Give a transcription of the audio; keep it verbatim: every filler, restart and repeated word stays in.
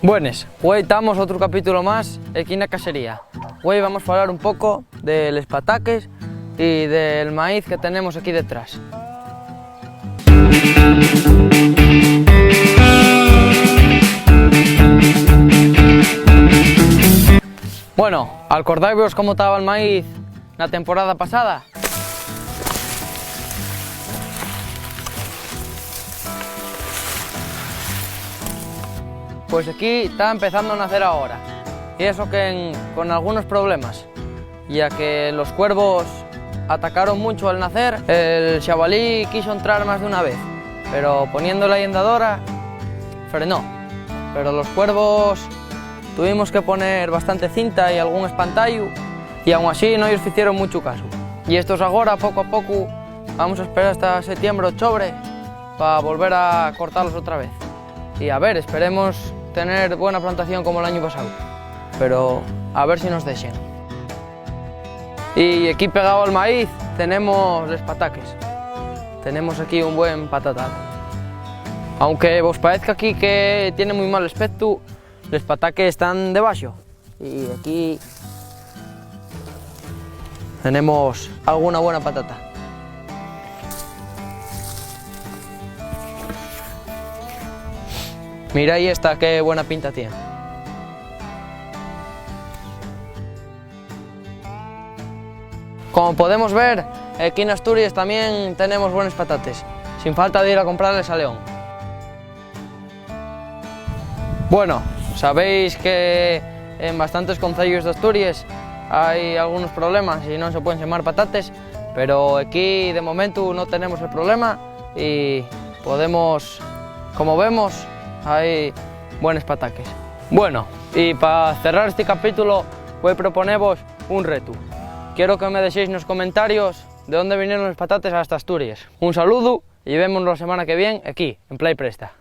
Buenes, güei tamos otru capítulo más equí na casería. Güei vamos falar un poco de les pataques y del maíz que tenemos equí detrás. Bueno, alcordáivos cómo taba el maíz na temporada pasada? Pues equí ta empezando a nacer agora, y eso que en, con algunos problemas, ya que los cuervos atacaron muncho al nacer, el xabalí quixo entrar más d'una vez, pero poniendo la yendadora frenó. Pero los cuervos tuvimos que poner bastante cinta y algún espantayu, y aun así no-yos ficieron munchu casu. Y estos agora, poco a poco, vamos a esperar hasta setiembre, ochobre, pa volver a cortalos otra vez. Y a ver, esperemos tener buena plantación como l'añu pasáu, pero a ver si nos dexen. Y equí pegao al maíz tenemos les pataques. Tenemos equí un buen patatal. Aunque vos paezca equí que tiene mui mal aspectu, les pataques tán debaxo. Y equí tenemos alguna buena patata. Mirái esta, qué buena pinta tien. Como podemos ver, equí n'Asturies tamién tenemos buenes patates, sin falta d'ir a comprales a León. Bueno, sabéis que en bastantes conceyos d'Asturies hai algunos problemas y non se pueden semar patates, pero equí de momentu no tenemos el problema y podemos, como vemos, hai buenes pataques. Bueno, y pa cerrar esti capítulo, voi proponevos un retu. Quiero que me dexéis nos comentarios de dónde vinieron les patates hasta Asturies. Un saludu y vémonos la semana que vien equí, en Play Presta.